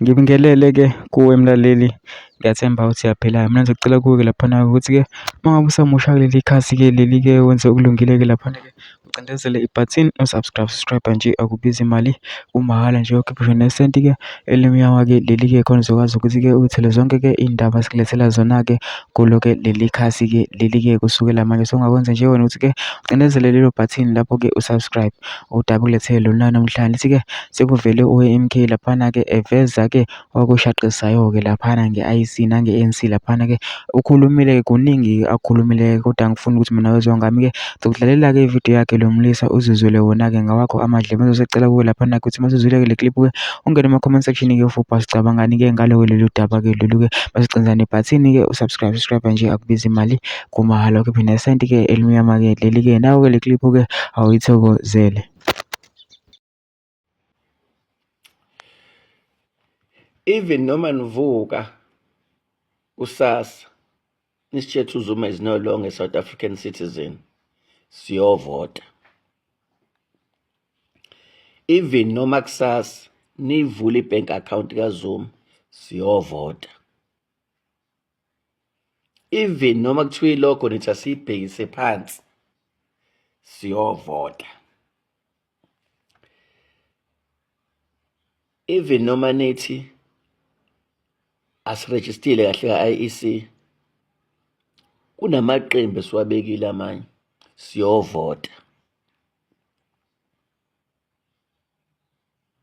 Ngibingelele-ke kuwe mlaleli, ngiyathemba ukuthi uyaphila. Mina ngizocela kuwe-ke laphana ukuthi-ke uma ngabe usamusha kuleli khasi-ke leli-ke wenze okulungile-ke laphana-ke ucindezele ibhathini u-subscribe, subscribe nje akubizi imali kumahhala nje uyokhipha ngisho nesenti-ke elimnyama-ke leli-ke khona uzokwazi ukuthi-ke uthole zonke-ke iy'ndaba esikulethela zona-ke kulo-ke leli khasi-ke leli-ke kusukela manje. Sewungakwenza nje wena ukuthi-ke ucindezele lelo bhathini lapho-ke u-subscribe. Udaba ulethe lona namhlanje lithi-ke sekuvele u-MK laphana-ke eveza-ke okushaqisayo-ke laphana nge-IEC nange-ANC laphana-ke ukhulumile kuningi akukhulumile kodwa angifuni ukuthi mina wezwa ngami-ke ngizokudlalela-ke ividiyo yakhe lo mlisa uzizwele wona-ke ngawakho amadlebe ngizosecela kuwe laphana-ke ukuthi uma usuzwile-ke le clip-ke ungene ema-comment section-ke ufupha sicabangani-ke ngalo-ke lolu daba-ke lolu-ke bese nebhathini-ke usubscribe subscribe nje akubizi imali kumahhala ukhiphe nesenti-ke elimnyama-ke leli-ke nawo-ke le clip-ke awuyithokozele. Even noma nivuka kusasa nisitshethe uZuma is no longer a South African citizen, siyovota. Even noma kusasa nivule i-bank account kaZuma, siyovota. Even noma kuthiwa ilogo nithi asiyibhekise phansi, siyovota. Even noma nithi asirejistile kahle ka-IEC, kunamaqembu esiwabekile amanye, siyovota.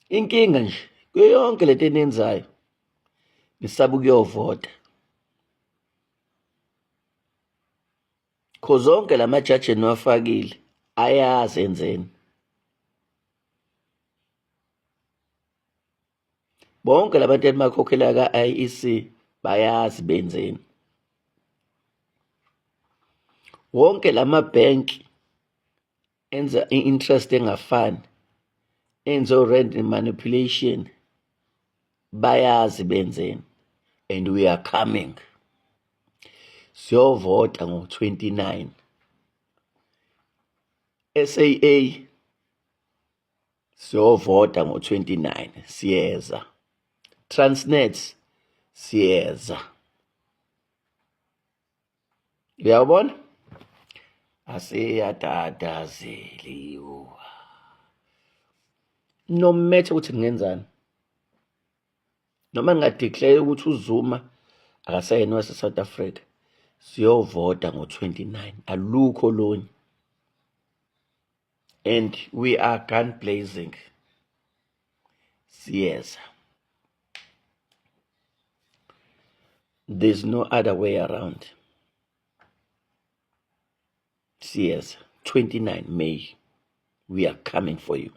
Inkinga nje kuyo yonke lento eniyenzayo nisaba ukuyovota. Kho zonke la majaji eniwafakile ayazi enzeni. Bonke labantu enibakhokhela ka-IEC bayazi benzeni. Wonke lama-bank enza i-interest engafani, enze o-rand manipulation, bayazi benzeni and we are coming. Siyovota ngo-29. SAA siyovota ngo-29 siyeza. Transnet siyeza. Uyabona? Asiyatatazeliwa. No matter ukuthi ngenzani. Noma ngingadeclare ukuthi uZuma akaseyena wase South Africa. Siyovota ngo-29 alukho olunye. And we are gun blazing. Siyeza. There's no other way around. Siyeza. 29 May. We are coming for you.